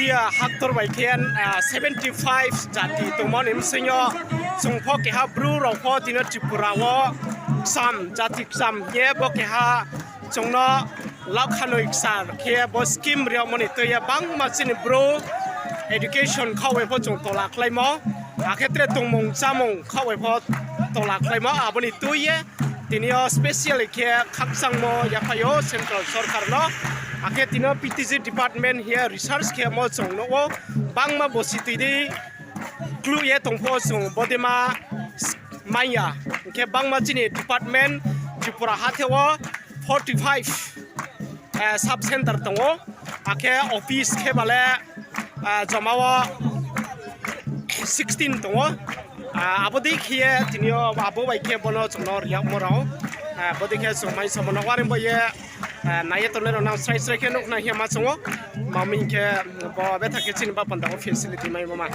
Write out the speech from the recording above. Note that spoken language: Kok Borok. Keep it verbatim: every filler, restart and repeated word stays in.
Ya, haktor bai khe, ah, seventy five jati tongmani bisingo chwng pho keha bru rok pho tino Tripura o ksam, jati ksam ye bo keha chwngno lakhanoi ksa khe bo scheme riyokmani twi ya bangma chini bru education khawi pho chwng tola khlaimo, akhetre tongmung chamung khawi pho tola khlaimo, aboni twi ye tini o specially khe khakchangmo yaphaio central sorkar no, akhe tini o P T G department hiya research khe mo chwng nugo bangma bosi twi di klu ye tongpho chwng bodima manya, hinkhe bangma chini department Tripura hatheo forty five, eh, sub center tongo, akhe office khe bale, eh, joma o sixteen tongo. Ah, abo dei khiye tini o abo bai khe bono chwngno riyakmo rao. Ah, abo dei khe chwng mai samono wareng bo ye, ah, naiye tongnai rok nang srai srai khe nuk nang hiya ma chwngo. Mami hinkhe bo betha khe chini ba panda o facility mai ma ma.